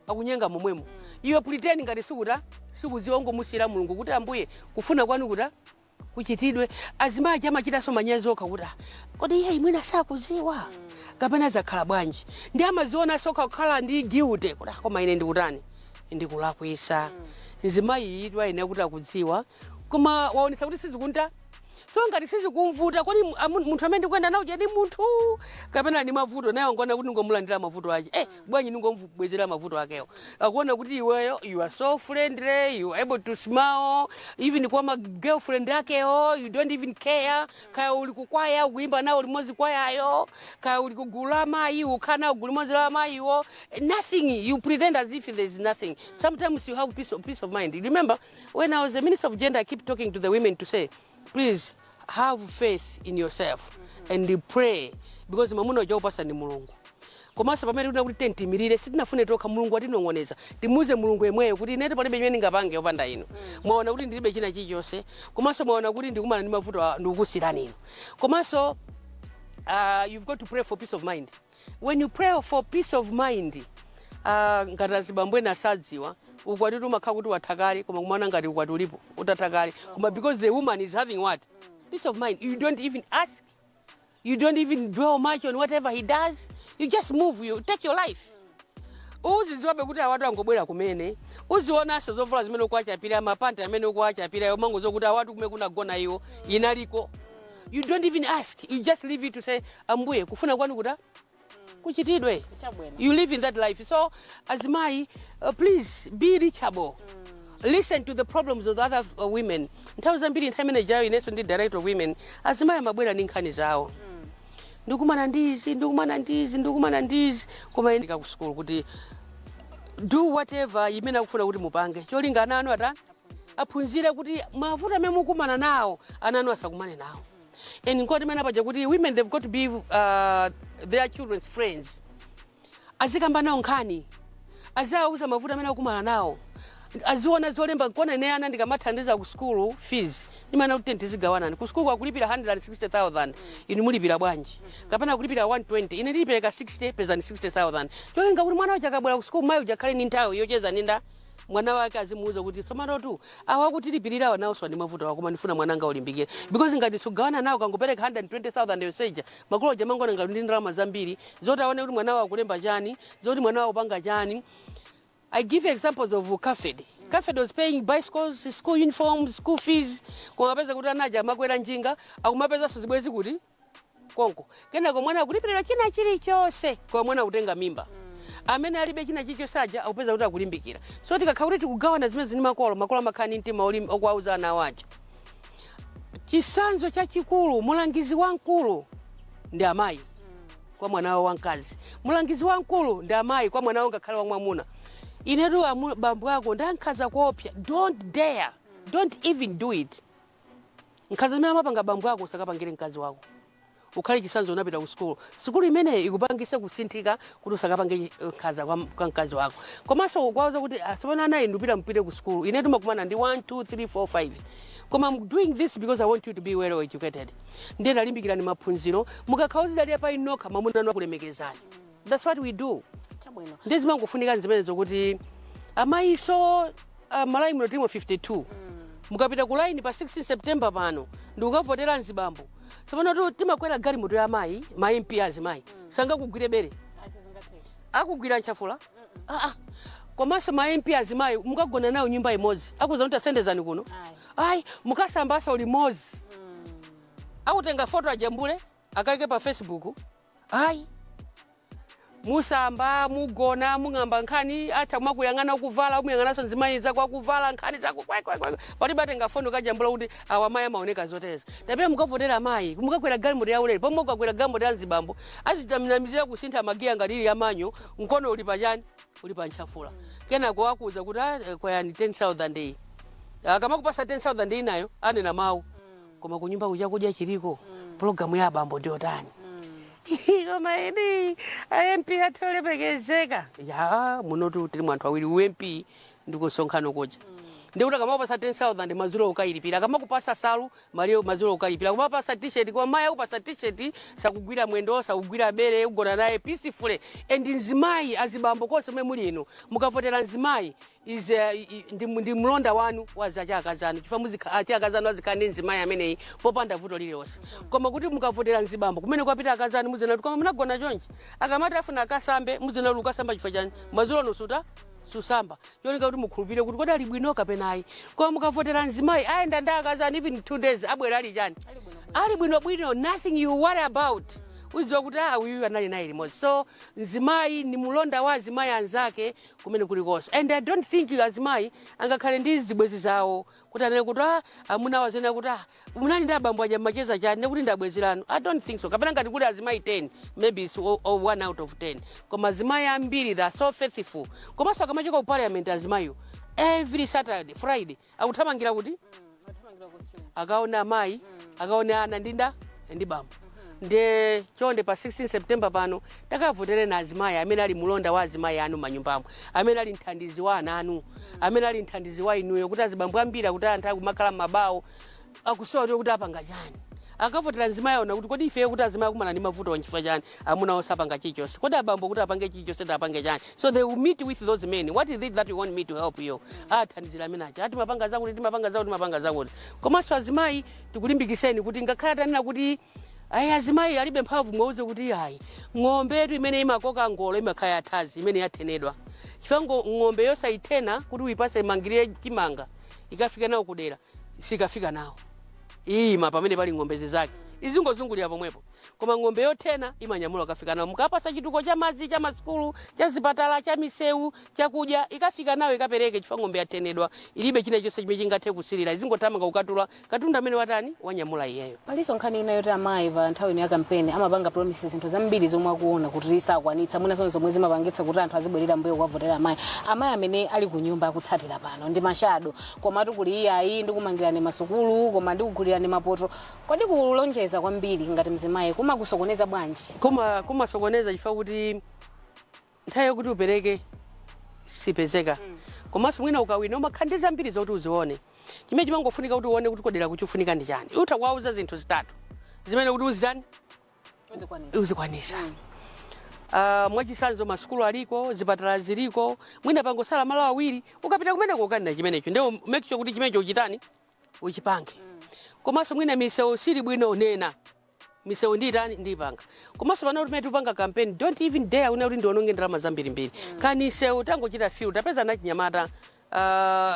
akunyenga momwemo, iwe pretend ngati sikuta sikudziwa, ungomusiyira Mulungu kuti, "Ambuye, kufuna kwanu kuta kuchitidwe." Azimayi aja amachitanso manyazi okha kuti, "Ah, kodi iye imwene sakuziwa kapena zakhala bwanji?" Ndi amaziona sokha kukhala ndi guilt kuti, "Ah, koma ine ndikutani, ndikulakwisa. Mzimayi itu ayenera kuti akudziwa, koma waonesa kuti sizikunta." So ngati sizikumvuta, kodi munthu amene ndikuyenda nawo ndi munthu kapena ndi mavuto? Naye wangoona kuti ningomulandira mavuto ake. Eh, bwanji ningomubwezera mavuto akewo? Akuona kuti iweyo you are so friendly, you are able to smile even kwa ma girlfriend akewo, you don't even care kaya uli kukwaya ukuimba nawo limodzi kwayayo, kaya uli kugulu la amayi ukhala nawo gulu limodzi la amayiwo, nothing. You pretend as if there is nothing. Sometimes you have peace of mind. Remember when I was the Minister of Gender, I keep talking to the women to say, "Please have faith in yourself and pray, because mamuna uja upasa ndi Mulungu." Komanso pamene tikuna kuti tentimirire, sitinafune tokha, Mulungu atinong'oneza. Timuze Mulungu yemweyo kuti, "Inete palibe chimene ndingapange opanda inu. Mwaona kuti ndilibe china chilichonse, komanso mwaona kuti ndikumana ndi mavuto, ndikukusirani inu." Komanso you've got to pray for peace of mind. When you pray for peace of mind, ngati azibambo ena asadziwa, ukwati umakhala kuti watha kale, koma kumana ngati ukwati ulipo utatha kale, koma because the woman is having what? Peace of mind. You don't even ask, you don't even dwell much on whatever he does. You just move, you take your life. Uziziwabe kuti awatu angobwera kumene, uzionanso zovala zimene ukuachapira, mapanta amene ukuachapira, umangoziwa kuti awatu kumene kunagona iwo inaliko. You don't even ask, you just leave it to say, "Ambuye, kufuna kwanu kuta kuchitidwe." Chabwino. You live in that life. So azimayi, please be reachable. Listen to the problems of the other women. Nthawi zambiri, nthawi imene jayo inenso ndi director of women, azimayi amabwera ndi nkhani zawo, "Ndikumana ndizi, ndikumana ndizi, ndikumana ndizi." Koma ine ku school kuti do whatever imene akufuna kuti mupange, cholinga ana anu ata aphunzire kuti mavuto amene mukumana nawo ana anu asakumane nawo. And nkoti imene apaja kuti women, they've got to be their children's friends. Azikamba nawo nkhani, azawauza mavuto amene akumana nawo, aziona zolemba. Nkona ine ana ndikamathandiza ku school fees ndimana kuti tizigawanani. Ku school kwakulipira 160,000, inu mulipira bwanji? Kapena kulipira 120, ine ndilipereka 60, pezani 60,000. Cholinga kuti mwana uja akabwera ku school, mayi uja akhale ni nthawi yocheza ninda mwana wake, azimuuza kuti somatotu awa akutilipirirawa nawonso ndi mavuto awo, koma ndifuna mwananga ulimbikire. Because ngati sugawana nawo, kangopereka 120,000 yoseja, makolo aja mangona ngati ndi ndalama zambiri zoti aone kuti mwana wawo akulemba chani, zoti mwana wawo upanga chani. I give examples of CAFED. CAFED was paying bicycles, school uniforms, school fees. Koma apeza kuti anaja amakwera njinga, akumapezanso zibwezi kuti konko. Kenako mwana akulipirira china chilichonse, koma mwana akutenga mimba. Amene alibe china chilichonse aja akupeza kuti akulimbikira. So tikakhala kuti tikugawana zimene zini, makolo amakhala ndi mtima okuwauza ana awo aja. Chisanzo chachikulu, mulangizi wamkulu ndi amayi kwa mwana wawo wamkazi. Mulangizi wamkulu ndi amayi kwa mwana wawo ngakhale wamwamuna. Inetu bambo ako ndankhaza kuopsa. Don't dare, don't even do it. Nkhaza zimene amapanga bambo ako usakapangire mkazi wako. Ukhale chisanzo. Unapita ku sukulu, sukulu imeneyi ikupangise kusinthika kuti usakapange nkhaza kwa mkazi wako. Komanso kwauza kuti asopano anayi ndipita, mpite ku sukulu, ine timakumana ndi 1 2 3 4 5, koma I'm doing this because I want you to be well educated. Ndiye talimbikirani maphunziro. Mukakhala uzidalira pa inu nokha, mwamuna anu akulemekezani. That's what we do. Chabwino. Ndi zimangofunika zimenezo kuti amayiso Malawi muno tilimo 52. Mukapita ku line pa 16 September pano ndikukavotera mzibambo, tsopano timakwera galimoto ya amayi, ma MP azimayi sangakugwire bere, akugwira ntchafula. Ah, ah. Komanso ma MP azimayi mukagona nawo nyumba imodzi, akuza kuti asendezani kuno, ayi. Mukasambasa limodzi, akutenga foto ajambule akaike pa Facebook, ayi. Musamba, mugona, mung'amba nkhani, atha mwakuyang'ana kuvala, muyang'ananso nzimayi zako akuvala, nkhani zako kwekwekwekwe, palibe atenga foni kajambula kuti awa amayi amaoneka zoteza. Tapita mukavotera amayi, mukakwera galimoto ya ulere. Pomwe mukakwera galimoto ya mzibambo, azitamnamizira kusintha magiya ngati ili yamanyo, mkono uli pachani, uli pa ntchafula. Kenako akuuza kuti, "Ah, kwayani 10,000 iyi." Akamakupasa 10,000 inayo, anena mawu, koma kunyumba kuchakudya chiliko, pulogalamu ya abambo ndiyotani? Koma ini MP athu olemekezeka ya munotu tili mwanthu awiri, uMP ndi kusonkhano kuja, ndikuti akamakupasa 10,000 madzulo ukayilipira, akamakupasa salu maliyo madzulo ukayilipira, akamapasa T-shirt, koma mayi akupasa T-shirt sakugwira mwendo, sakugwira bere, ugona naye peacefully. And mzimayi, azibambo konse mwe muli ino, mukavotera mzimayi is ndi mlonda wanu wa zachaka zanu, chifukwa achaka zanu azikhala ndi mzimayi ameneyi popanda vuto lililonse. Koma kuti mukavotera mzibambo, kumene kwapita akazanu muzena kuti, "Koma munagona chonchi?" Akamati afuna akasambe, muzena kuti, "Ukasamba chifukwa chani? Madzulo nusuta susamba." Cholinga kuti mukhulupirire kuti kodi ali bwino kapena ayi. Koma mukavotera mzimayi, ayenda ndi akazanu even 2 days, abwera ali chani? Ali bwinobwino. Nothing you worry about. Uziwa kuti ah, uyu anali naye limodzi. So mzimayi ni mulonda wa azimayi anzake kumene kulikonso. And I don't think azimayi angakhale ndi zibwezi zawo kuti anene kuti, ah, amuna wazena kuti, "Ah, munali ndi abambo aja mmacheza chani, nekuti ndabwezi lanu." I don't think so. Kapena ngati kuli azimayi 10, maybe it's one out of 10. Koma azimayi ambiri, they are so faithful. Komanso akamachoka ku parliament azimayiwo, every Saturday, Friday, akuthamangira kuti akaona amayi, akaona ana ndinda ndi bambo. Ndiye chonde, pa 16 September pano takavotere na azimayi amene ali mulonda wa azimayi anu manyumbamo, amene ali mthandizi wa ana anu, amene ali mthandizi wa inuyo, kuti azibambo ambiri akuti anthu akumakhala m'mabawo, akusowa kuti apanga chani. Akavotera mzimayi, aona kuti kodi ifeyo kuti azimayi akumana ndi mavuto nchifukwa chani? Amuna osapanga chilichonse. Kodi abambo kuti apange chilichonse apange chani? So they will meet with those men. "What is it that you want me to help you?" Athandizira amene aja, ati mapanga zakuti, timapanga zakuti, timapanga zakuti. Komanso azimayi tikulimbikiseni kuti ngakhale atanena kuti ayi, azimayi alibe mphamvu, mwauze kuti ayi, ng'ombe yetu imene imakoka ngolo imakhala yathazi imene yathenedwa, chifukwa ng'ombe yosayithena kuti uyipase mangirire chimanga ikafika nawo kudera, sikafika nawo, iyima pamene pali ng'ombezi zake, izingozungulira pomwepo. Koma ng'ombe yothena imanyamula ukafika nawo. Mukapasa chituko cha madzi, cha masukulu, cha zipatala, cha misewu, chakudya, ikafika nawo ikapereke, chifukwa ng'ombe yathenedwa, ilibe china chonse chimene chingathe kusilira, izingothamanga kukatula katundu amene watani, wanyamula iyeyo. Palinso nkhani ina yoti amayi pa nthawi ino ya kampeni amapanga promises zinthu zambiri zomwe akuona kuti sakwanitsa, mwina zomwe zimapangitsa kuti anthu azibwerera mbuyo kukavotera amayi. Amayi amene ali ku nyumba akutsatira pano ndi mashado, komatu kuli iyayi, ndikumangirani masukulu, koma ndikugulirani mapoto. Kodi kulonjeza kwambiri ngati mzimayi kumakusokoneza bwanji? Kumasokoneza chifukwa kuti nthawi yokuti upereke sipezeka. Komanso mwina ukawina umakhala ndi zambiri zokuti uzione, chimene chimangofunika kuti uone kuti kodera kuchifunika ndi chani. Utha kuwauza zinthu zitatu zimene kuti uzitani, uzikwanisa. Mwachisanzo, masukulu aliko, zipatala ziliko, mwina pangosala malo awiri. Ukapita kumeneko ukanena chimenecho, ndiye make sure kuti chimenecho uchitani, uchipange. Komanso mwina misewu sili bwino, nena, "Misewu ndiyitani, ndiyipanga." Komanso pano timene tikupanga campaign, don't even dare una kuti ndiononge ndalama zambirimbiri. Kani sewu tangochita fill, tapeza na chinyamata.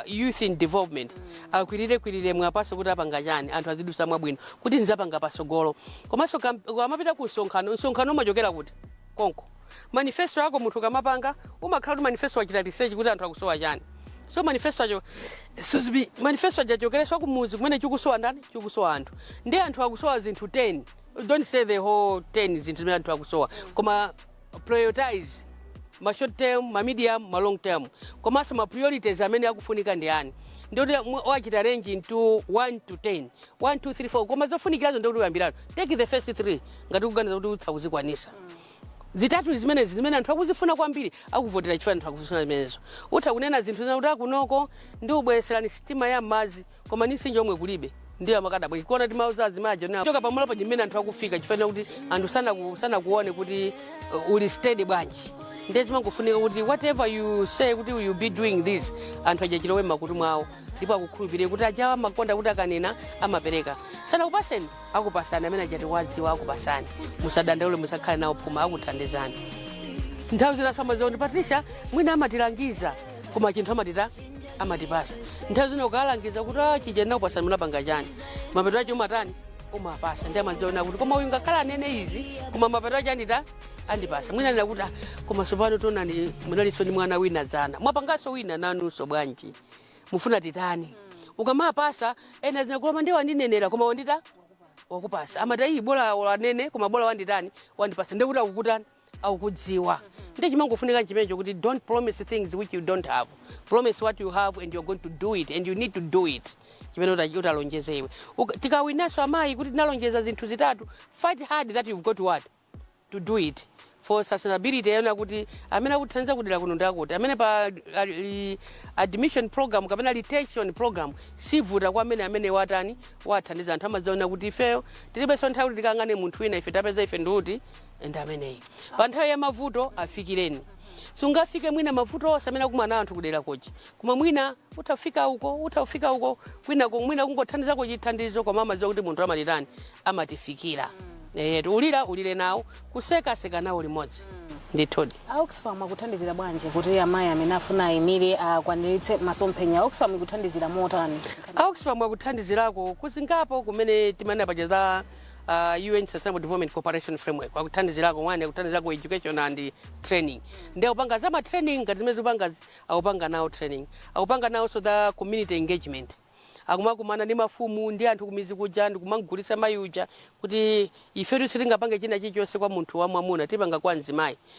Youth in development akwirire kwirire mwapaso kuti apanga chani, anthu azidusa mwabwino kuti nzapanga pasogolo. Komanso amapita ku msonkhano, msonkhano umachokera kuti konko manifesto yako munthu ukamapanga umakhala kuti manifesto wachita research kuti anthu akusowa chani. So manifesto acho, excuse me, manifesto ajachokereswa kumuzi kumene chikusowa ndani, chikusowa anthu. Ndi anthu akusowa zinthu 10, don't say the whole 10 zinthu zimene anthu akusowa, koma prioritize ma short term, ma medium, ma long term, komanso ma priorities amene akufunika ndi ani. Ndikuti wachita range into 1 to 10, 1, 2, 3, 4, koma zofunikirazo ndikuti uyambiratu take the first 3 ngati kuganiza kuti utha kuzikwanisa. Zitatu zimenezi zimene anthu akuzifuna kwambiri, akuvotera chifukwa anthu akuzifuna zimenezo. Utha kunena zinthu zina kuti akunoko ndi ubwereserani sitima ya madzi, koma ni mtsinje omwe kulibe, ndiyo amakadabwa kuona timauza azimaji choka pamalo pa chimene anthu akufika, chifukwa kuti anthu sanakuone kuti uli steady bwanji. Ndiye zimangofunika kuti whatever you say kuti you be doing this, anthu aja chilowe makutu mwawo ndipo akukhulupirire kuti ajawa amakonda kuti akanena amapereka. Sanakupaseni, akupasani. Amene ajati wadziwa akupasani, musadandaule, musakhale nawo phuma, akuthandizani. Nthawi zina samaziwa ndi Patricia mwina amatilangiza, koma chinthu amatita amatipasa. Nthawi zina ukalangiza kuti, "Ah, chija ndinakupasani, munapanga chani?" Mapeto acho umatani? Umapasa. Ndi amaziona kuti koma uyu ngakhala anene izi, koma mapeto acho andita andipasa. Mwina nena kuti, "Ah, koma sopano tonani munalinso ndi mwana wina dzana, mwapanganso wina nanunso, bwanji mufuna titani?" Ukamapasa ena zinakuloma, ndiwo andinenera, koma wandita wakupasa. Amati iyi bola wanene, koma bola wanditani, wandipasa. Ndikuti akukutani, akukudziwa. Ndi chimangofunika chimenecho kuti don't promise things which you don't have. Promise what you have and you're going to do it, and you need to do it chimene utalonjeze iwe. Tikawinanso amayi kuti tinalonjeza zinthu zitatu, fight hard that you've got what to do it for sustainability. Yona kuti amene akuthandiza kudera kuno ndakuti amene pa admission program kapena retention program sivuta kwa amene watani wathandiza. Anthu amadziona kuti ifeyo tilibenso nthawi kuti tikang'ane munthu wina, ife tapeza ife ndiuti ndi ameneyi. Pa nthawi ya mavuto afikireni. Sungafike mwina mavuto onse amene akumana anthu kudera kochi, koma mwina utafika uko, utafika uko kwinako, mwina kungothandizako chithandizo, koma amadziwa kuti munthu amatitani, amatifikira. Ulira ulire nawo, kusekaseka nawo limodzi, ndithudi. A Oxfam akuthandizira bwanji kuti amayi amene afuna ayimire akwaniritse masomphenya? Oxfam ikuthandizira motani? Oxfam akuthandizirako kuzingapo kumene timanena paja za UN Sustainable Development Cooperation Framework. Akuthandizirako one, akuthandizirako education and training. Ndi akupanga za ma training ngati zimene zikupanga, akupanga nawo training, akupanga nawo so the community engagement, akumakumana ndi mafumu ndi anthu kumizi kuja ndikumagulitsa mayi uja kuti ifetu sitingapange china chilichonse kwa munthu wa mwamuna, tipanga kwa mzimayi.